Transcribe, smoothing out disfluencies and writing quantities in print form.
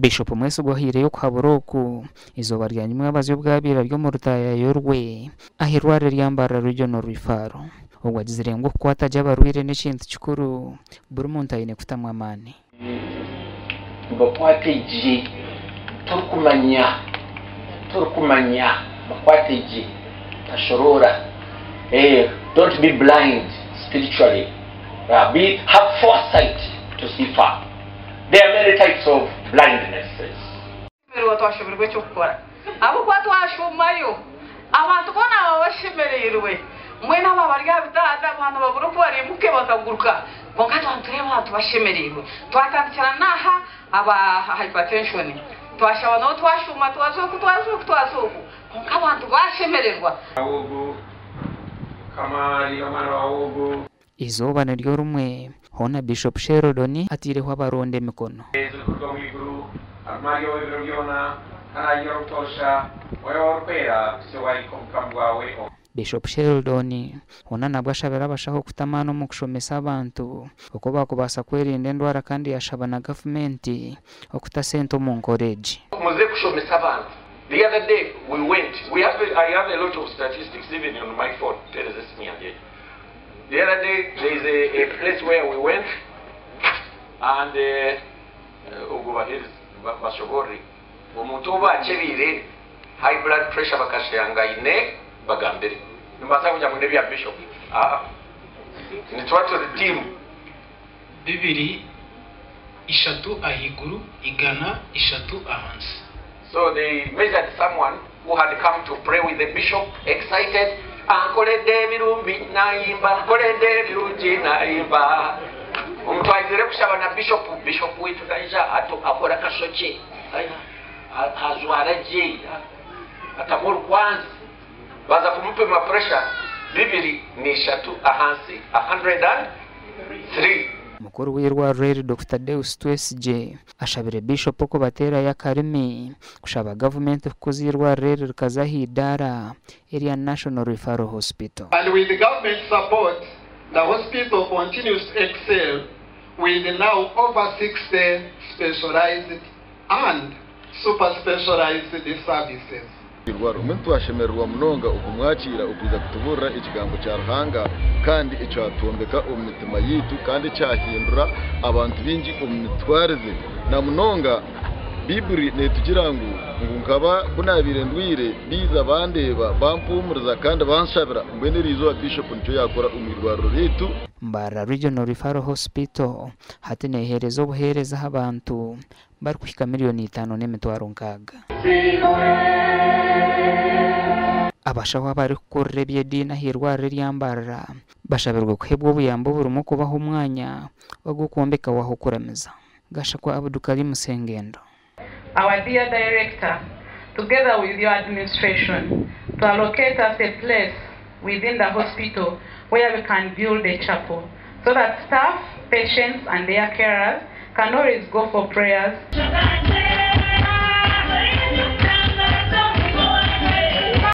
Bishop Mwesigwa ahaireyo okuhabura oku eizooba rya nyimwebazyo obwabaire ari omu rutaayaayo rwe ah'eirwariro erya Mbarara Regional Referral. Ogu agizire ngu okukwata gye abarwaire n'ekintu kikuru buri muntu aine kutamu amaani. Mubakwate gye torikumanya torikumanya bakwate gye tashoroora eh don't be blind spiritually be have foresight to see far there are many types of blindnesses. Twashemererwa twashoberwa eky'okukora ahabw'okuba twashuumayo abantu boona baba bashemereirwe mbwenu abo abari aha bitanda abantu babura oku bariimuke bakaguruka kwonka twaba nitureeba abantu bashemereirwe. Twatandikira n'aha aba hypertension twashaba nabo twashuuma twaza oku twaza oku twaza oku kwonka abantu bashemererwa. Ogu, Mukama ari omwana wawe ogu. Eizooba niryo rimwe, hoona Bishop Sheldon ataireho abaronda emikono. Ezirikuruga omu iguru, aguma ari ow'ebiro byona, kandi ahiire obutoosha, Mwoyo Orikwera, kuhitsya obu ahika obukama bwawe omu. Bishop Sheldon hoona nabwo ashabire abashaho kuta amaani omu kushomesa abantu oku baakubaasa kwerinda endwara kandi yaashaba na gavumenti okuta sente omu nkora egi. Muze kushomesa abantu. The other day we went, we have, I have a lot of statistics even on my phone, mpereza esimu yangye egyo. The other day there is a, a place where we went and uh, ogwo bahereze bashoborere omuntu obu akyebiire high blood pressure bakashanga aine bagambire nimbaasa kugira ngu n'ebya bishop aa nituba turi team. Bibiri, ishatu ahaiguru, igana, ishatu ahansi. So they measured someone who had come to pray with the bishop excited, Ankoredde ebirungi nayimba, ankoredde ebirungi nayimba. Omuntu aizire kushaba na bishop, bishop waitu naija akora akashokye, ajwara gye, atamu orukwanzi. Baza kumupima pressure bibiri n'ishatu ahansi 103. Mukuru w'eirwariro eri Dokita Deus Twesigye ashabire Biishopu okubateerayo akarimi kushaba gavumenti kukuza eirwariro eri rikaza aha idaara erya National Referral Hospital. And with government support, the hospital continues to excel with now over 60 specialised and super specialised services. Mbwenu twashemererwa munonga okumwakiira okwija kutubuurira ekigambo kya Ruhanga kandi ekyatwombeka omu mitima yaitu kandi ekyahindura abantu baingi omu mitwarize. Na munonga Baiburi netugira ngu ngu nkaba ku naabaire ndwaire baija bandeeba bampuumuriza kandi banshabira. Mbwenu eri izooba Bishop nikyo yaakora omu irwariro ryaitu. Mbarara Regional Referral Hospital hati neeheereza obuheereza aha bantu barikuhika miriyoni itaano n'emitwaro nkaaga. Abashaho abarikukurira eby'ediini aha irwariro erya Mbarara bashabirwe kuheebwa obuyambi oburimu okubaha omwanya ogw'okwombekaho ah'okuramiza. Gashakwa Abdukarim Sengendo. Our dear director, together with your administration, to allocate us a place within the hospital where we can build a chapel so that staff, patients and their carers can always go for prayers.